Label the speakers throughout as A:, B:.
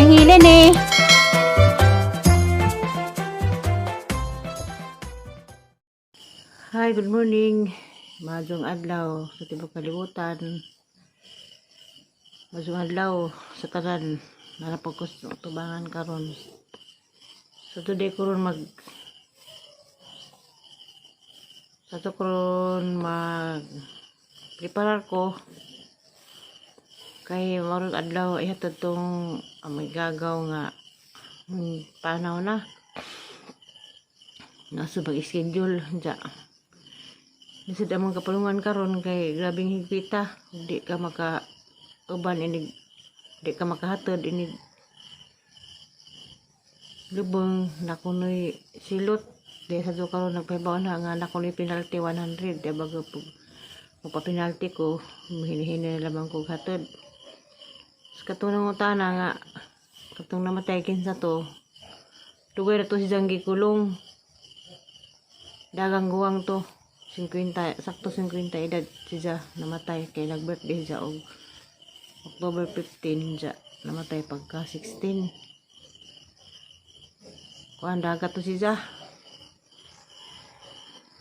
A: Nahilin eh.
B: Hi, good morning. Maayong adlaw sa tibok kalibutan. Maayong adlaw sa tanan. Narapag ko sa tubangan karon. So today ko ron mag sa to karon mag preparar ko kay marong adlaw ihatod tong may gagaw nga panaw na nasa mag-schedule dya. Lisod among kapulungan karon kay grabing higpita. Di ka maka uban inig, di ka makahatod inig lubong na kunoy silot. Di sa do karon nagpahibaw na nga na kunoy penalty 100. Di bago pag magpa-penalty ko, hinihini na lamang ko hatod. Sa katong nangutana nga katong namatay kinsa to, dugay na to si Janggi kulong. Dagang guwang to. 50, sakto 50 edad siya namatay kay nag-birthday siya og October 15 siya namatay pagka 16. Kuan dagat to siya.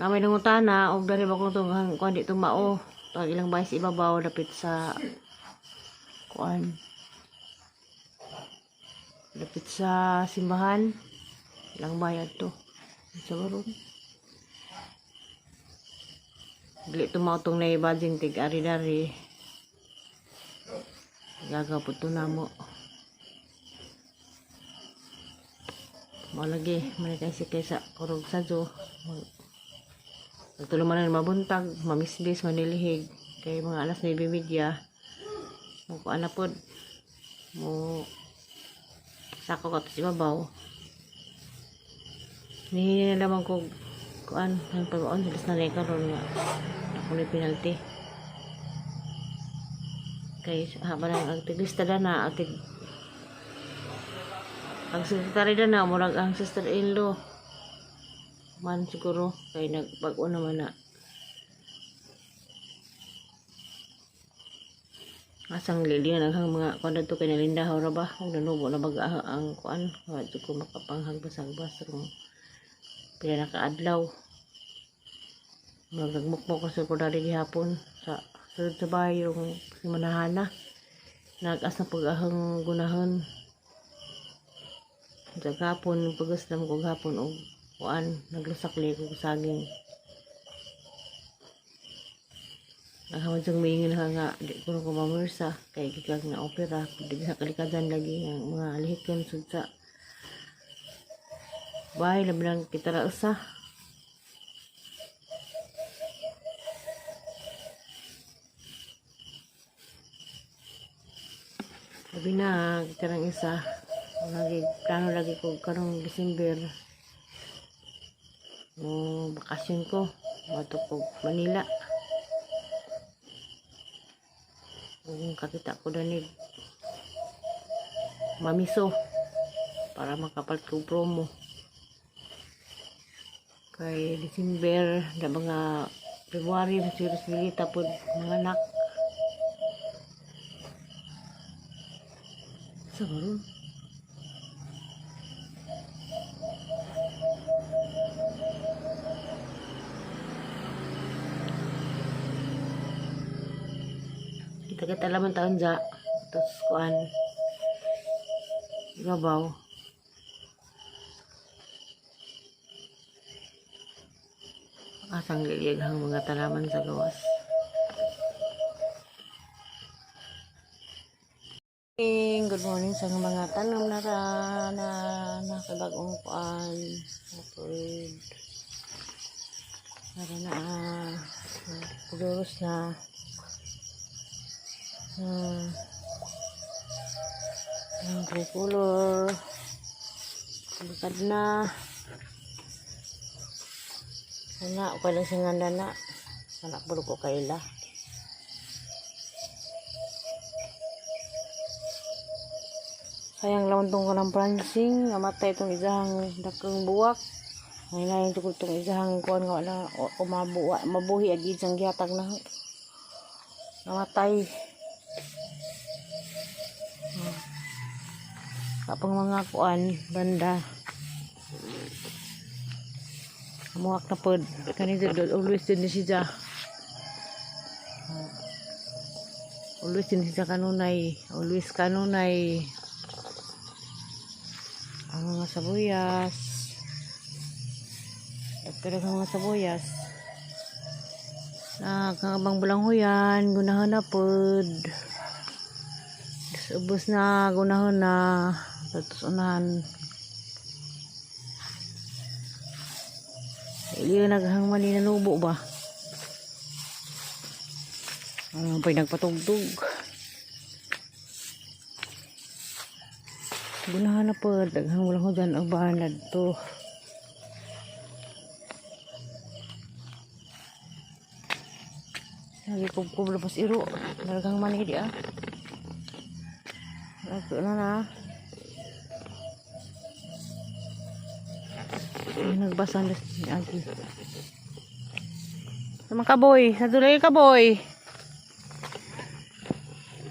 B: Namay nangutana og dali ba kung tong kuan di tumao tag ilang bayas ibabaw dapit sa kuan dapit sa simbahan ilang bayad to sa baron. Dili tumaw tong naibadjing tig ari-dari. Gagaw po to namo. Mao lagi, man kay si kaysa kurog sa jo. Nagtulo man ang mabuntag, mamisbis, manilihig. Kay mga alas 9:30. Mo kuan na pod. Mo sako ko to sa ibabaw. Nihingi na lamang ko kuan ang pag-on silas na na karon nga ako ni penalty kay habang ang tiglista na na ang tig ang secretary na na murag ang sister-in-law man siguro kay nagbag-o naman na asang lili na ang mga kuan to kay nalinda ra ba og nanubo na baga ang kuan wa jud ko makapanghagbas-hagbas rong pila na kaadlaw. Murag nagmukmok ko sa dari gihapon sa sulod sa bahay yung simanahana. Nagas na pag-ahang gunahon. Sa gapon, pagas na ko gapon og kuan, naglusak li ko saging. Naghamad siyang miingin na nga, di ko na kumamersa, kay gikag na opera, di sa kalikadan lagi ang mga lihikan sud sa bahay, labi lang kita ra usa. Labi na kita lang isa. Lagi, plano lagi ko karong December. Mo bakasyon ko. Mato ko Manila. Kung kakita ko danig mamiso para makapalit ko promo. Kay December, na mga February, siguro sige tapod mga anak. Sa karon? Kita-kita laman taon dya. Tapos kuan. Ibabaw. Asang lilig ang mga tanaman sa gawas. Good morning sa mga tanom na ra na nakabagong kuan. Upload. Nara na puduros na ang tricolor. Bukad na. Ana, okay lang siya nga na. Anak ko kaila. Sayang lawan tong kanang prancing, namatay itong isahang dakong buwak. Ngayon na yung tukol itong isahang kuan nga wala o mabuwa, mabuhi agi isang gihatag na namatay. Kapang mga kuan banda. Muak na pod. Kani jud always din ni siya. Always din siya kanunay. Always kanunay. Ang mga sabuyas. Pero ang mga sabuyas. Nakakabang bulanghuyan, gunahon na pod. Ubos na, gunahon na. Tapos unahan. Ili naghang mali na nubo ba? Ano pa nagpatugtog? Gunahan na po. Daghang walang hudan ang banad to. Lagi kubkub labas iro. Daghang mani di ah. Lagi na na. Ay, nagbasa na si Agi. Sama ka boy. Sa dulay ka boy.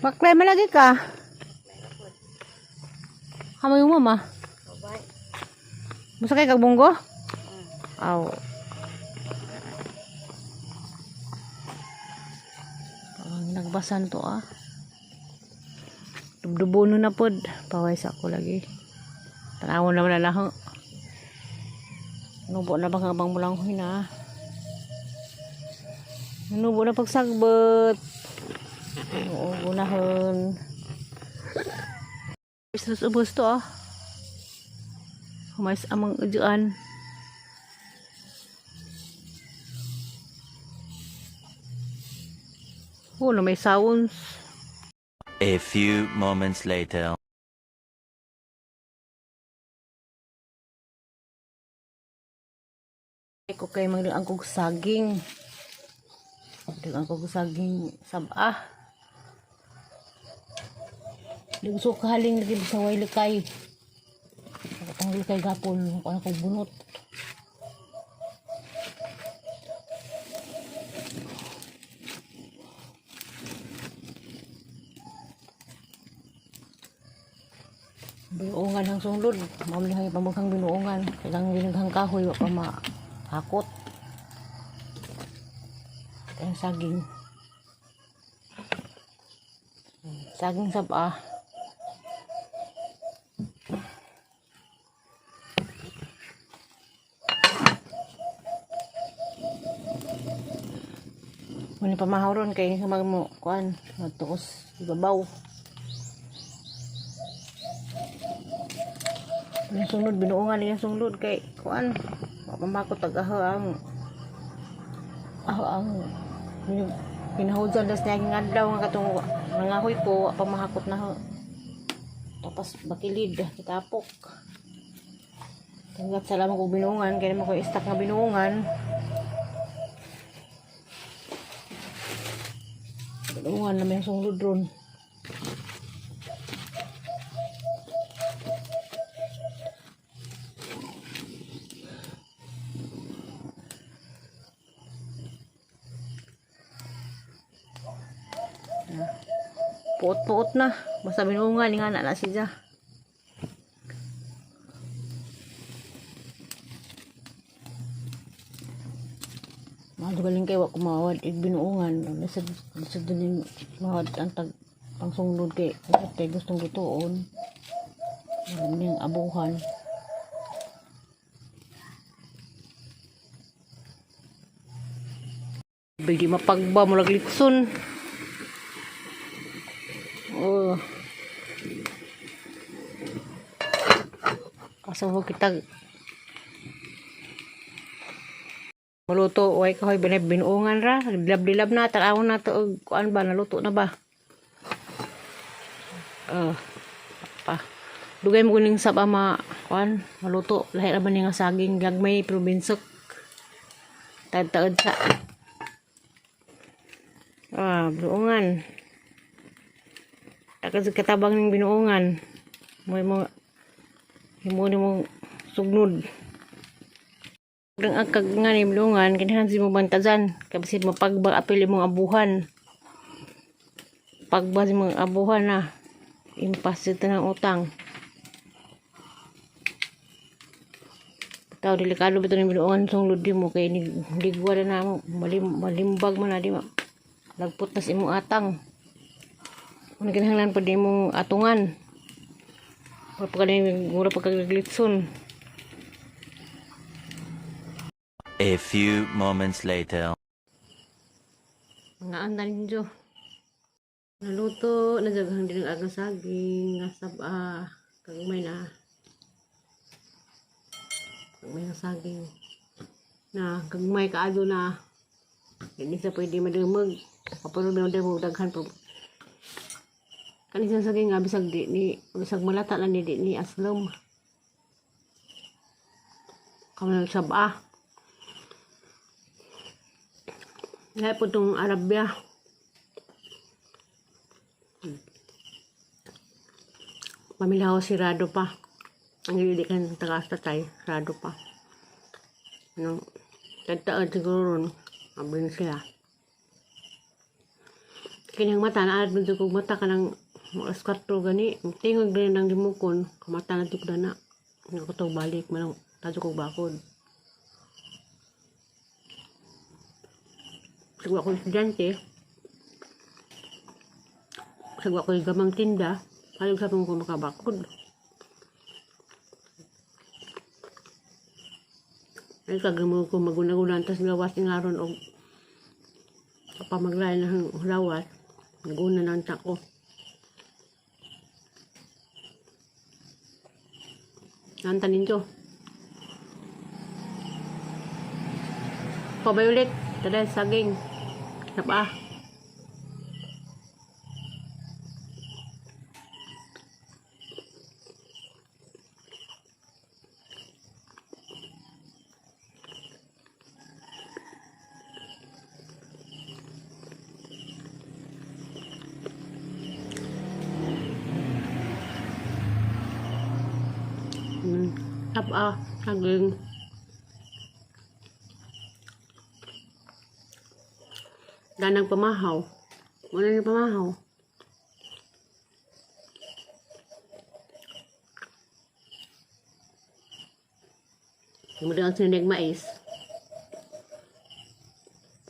B: Baklay malagi ka. Kamo yung mama. Musa kay kagbunggo? Aw. Ang nagbasan to ah. Dubdubono na pod. Paway sa ako lagi. Tanawon naman na lang. Nubo na bang abang mulang hina. Nubo na pagsagbot. Oo, gunahon. Business ubos to ah. Humayos amang ujuan. Oh, na may sounds.
A: A few moments later.
B: Ko kay magdaang kog saging. Magdaang kog saging sab-ah. Di gusto kahaling lagi sa way likay. Ang likay gapon ko na kog bunot. Binuungan ang sunglod. Mamlihay pamughang binuungan. Kailangan ginaghang kahoy wa pa mahakot. Ang saging. Saging saba. Muna pamahawron kay mag mo kuan magtukos ibabaw. Yung sunod binuungan niya sunod kay kuan mapamakot tag aho ang aho ang pinahudsan das niya ang adlaw nga katong nangahoy ko wa pa mahakot na ho. Tapos bakilid kitapok. Tunggat sa lamang kong binuungan kay naman ko istak nga binuungan. Binuungan na may sunod ron. Puot-puot na. Basta binuungan nga na na siya. Mga galing kay wa kumawad ig binuungan. Lisod lisod din yung mawad ang tag pangsunglod kay kay gustong lutuon. Alam niyang abuhan. Bigi mapagba mo litson. Oh. Asa mo kita maluto, way kahoy binay binuungan ra, dilab-dilab na, tan-awon na to og kuan ba, naluto na ba? Oh, pa. Dugay mo kuning saba ma kuan, maluto, lahi ra man ni nga saging gagmay pero binsok. Taod-taod sa. Ah, binuungan. Takad sa katabang ning binuungan. Mo mo himo nimo sugnod. Ang akag nga ni binuungan kinahanglan si mo bantazan kay basin mapagba apil imong abuhan. Pagba si mong abuhan na. Impas ito ng utang. Tao, delikado ba ito ng binuangan sa ludi mo kay ligwa na na mo malimbag man na di ma lagpot na sa imong atang. Kung kinahanglan pa di imong atungan. Mura pa ka mura pa ka glitson.
A: A few moments later.
B: Mga andan ninyo. Naluto na jud din ang agang saging nga sab-a kagmay na. Kagmay na saging. Na kagmay kaado na. Hindi sa pwede madumog. Kapag madumog daghan po. Kani sa saging nga bisag di ni bisag malata na ni di ni aslom. Kamay sab-a. Lahi po itong Arabia. Pamilaw sirado pa. Ang hindi kan tagas tatay, sarado pa. Ano, tagtaod siguro ron. Abrin sila. Kinang mata, naarad mo kog mata ka ng alas 4 gani. Tingog rin ang dimukon. Kamata na tukda na. Nga ko to balik, manang tadyo kog bakod. Siguro ako estudyante. Siguro ako gamang tinda. Halos sa ko makabakod. Ay kagamo ko maguna-guna tas gawas ingaron og pamaglain ng lawas. Naguna na ang tako. Nanta ninyo. Pabay ulit. Tada, saging. Napa. Tapa, saging. Danang pamahaw. Wala na pamahaw. Kemudian ang sinig mais.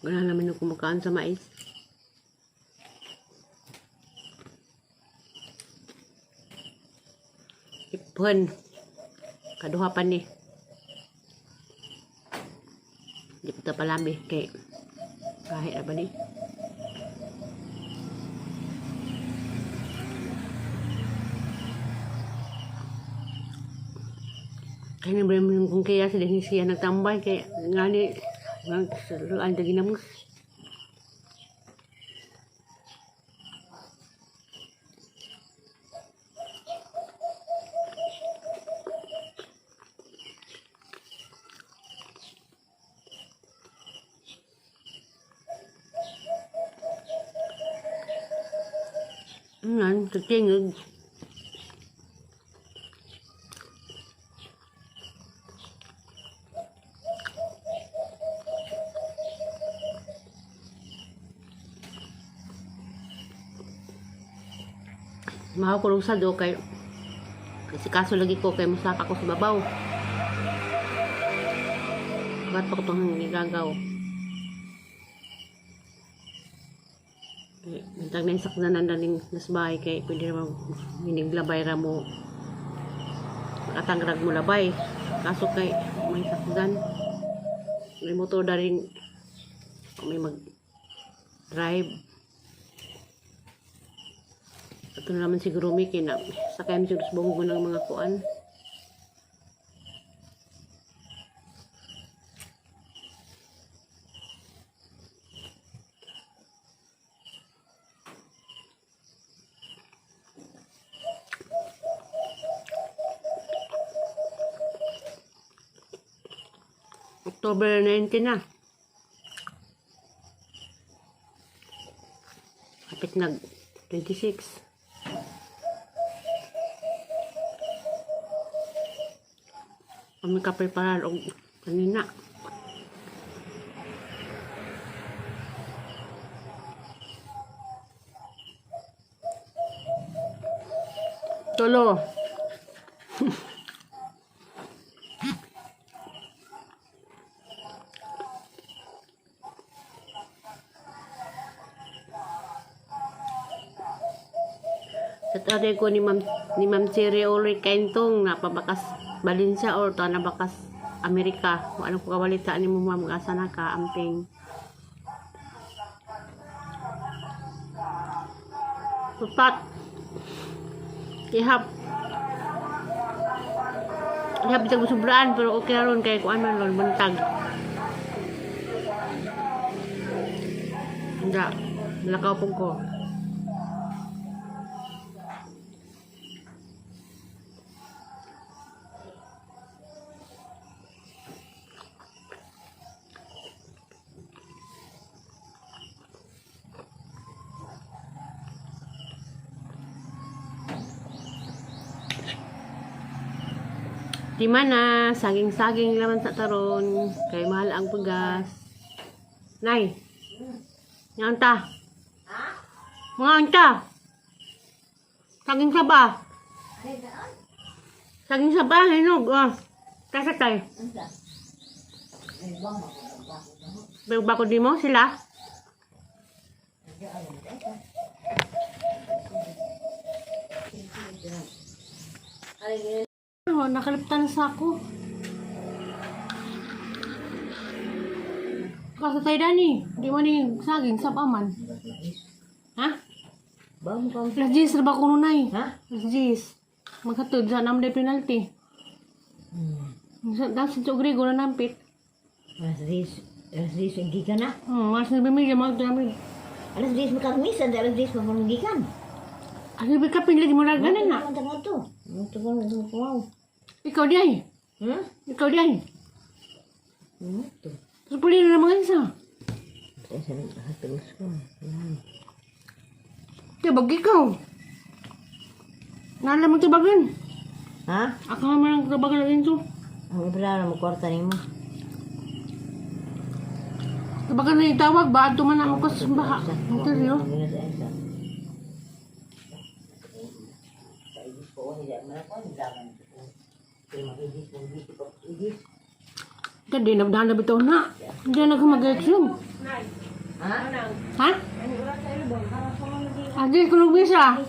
B: Wala naman yung kumukaan sa mais. Ipon. Kaduha pa ni. Di pa ta palami kay kahit apa ni. Kaya naman kung kaya sila siya nagtambay kay ngani ang ginamos. Nan, tingog. Mahaw ko sa do kay kasi kaso lagi ko kay musaka ko sa babaw. Ba't pa ko itong gigagaw? Mintag na isakdanan na ning nasbahay kay pwede naman miniglabay ra mo makatangrag mo labay. Kaso kay may sakdan. May motor na rin may mag drive. Ito na naman siguro Mickey na sakay mo siguro sa bunggo ng mga kuan. October 19 na. Kapit nag 26. Kami kapreparar og kanina. Tulo. Sa taday ko ni Ma'am Cherry Ulrich Kaintong napabakas Valencia or to nabakas Amerika. Kung ano ko kabalita ni mo, ma'am, asa na ka amping. Upat. Ihap. Ihap bitag sobraan pero okay ron kay kuan man ron buntag. Hindi. Malakaw po ko. Di man na, saging-saging laman sa taron. Kay mahal ang pagas. Nay, ngaon ta? Mga ta? Saging saba. Saging saba, hinog. Oh. Kasa tayo. Pero bako di mo sila? Oh, nakaliptan sa ako. Kaso tayo, Dani. Di mo ni saging saba man. Ha?
C: Ba mo kang
B: Las 10 ra ba kuno, nay?
C: Ha?
B: Las 10. Maghatod sa nam penalty. Sa das sa Grigo na nampit.
C: Alas 10 ang gikan na.
B: Alas 9:30 mag dami.
C: Alas 10 mo kang misa, alas 10 mo kang gikan.
B: Ano ba ka pinlig mo lang ganan na?
C: Ang tango to. Ang tango to wow.
B: Ikaw di ay. Ikaw di ay.
C: To.
B: Tapos puli na naman isa.
C: Sa hatulus ko.
B: Tibag ikaw. Nala mo tibagan.
C: Ha?
B: Ako naman ang tibagan na ito.
C: Ang ibra mo kwarta nimo.
B: Tibagan na itawag ba? Ato man ako sa baha. Ang teryo. Kadi na na bitaw na. Hindi na ako mag-exum.
C: Ha?
B: Ha? Adi ko bisa.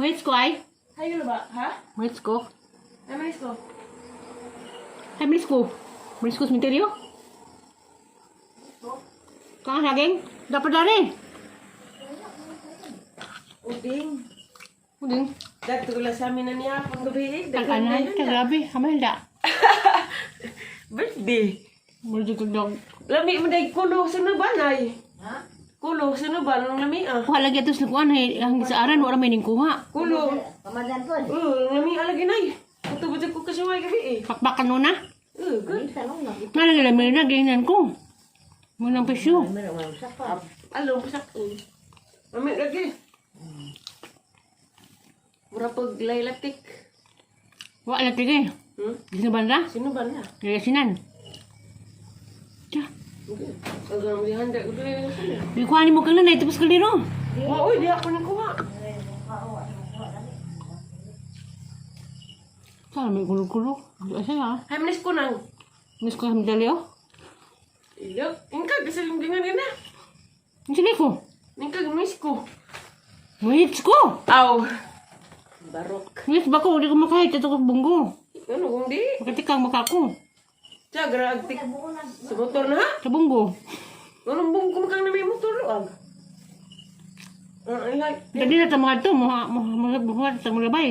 B: Wait ko ay.
D: Hayo ba? Ha?
B: Wait ko.
D: Ay, manis ko.
B: Ay, bilis ko. Bilis ko sa misteryo. Kang saging. Dapat dari.
D: Uding.
B: Uding.
D: Dagto lang sa amin na niya pang gabi.
B: Tag-anay. Grabe. Kamay da.
D: Birthday.
B: Mula ko dog.
D: Lami mo dahil kulo. Sino ba, nay?
C: Ha?
D: Kulo. Sino ba? Nung lami ah.
B: Kuha lagi ato sa kuan ay ang sa aran wala may ning kuha.
D: Kulo.
C: Pamadan po.
D: Oo, lami alagi, nay. Ito ba ko kasuway gabi eh.
B: Pakpakan nuna.
D: Oo, good.
B: Nga lang lamay na ganyan ko. Munang pisyo.
C: Meron mo sa pa.
D: Alo, pasak eh. Lami lagi. Mura pag laylatik.
B: Wala tige. Sino ba na?
D: Sino ba na?
B: Kaya. Tiya.
D: Okay. Ang gamit handa ko doon.
B: Di kuha ni mo kang nanay tapos kaliro.
D: Oo, di ako nang kuha.
B: Sana may kulo-kulo. Asa ya?
D: Ay, manis ko nang.
B: Miss ko sa medalyo.
D: Iyo, ingkag, kasi yung ganyan na.
B: Ang ko.
D: Ingkag, miss ko.
B: Wait ko.
D: Aw. Barok.
B: Wait ba ko? Hindi ko makahit. Ito ko bunggo.
D: Ano kung di?
B: Makatikang maka ko.
D: Tiya, graagtik. Sa motor na ha?
B: Sa bunggo.
D: Anong bung kumakang na may motor luag? Ah, ay, ay.
B: Dali na ta mga to. Muha, muha, muha, muha, ta mga labay.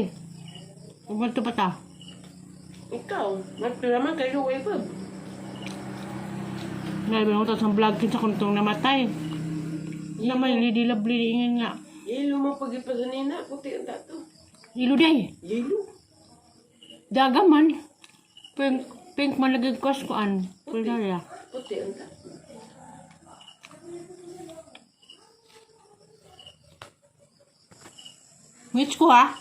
B: Muha to pa ta.
D: Ikaw, nagpila man kayo way pag.
B: Ngayon ko sa vlog kinsa kung itong namatay. Namay, Lady Lovely, ingin nga.
D: Yelo mo pagipaganina, puti ang tato.
B: Ilo day.
D: Yelo.
B: Daga man. Pink, pink man lagi kos kuan. Pwede ya.
D: Puti ang tato.
B: Which ko ha?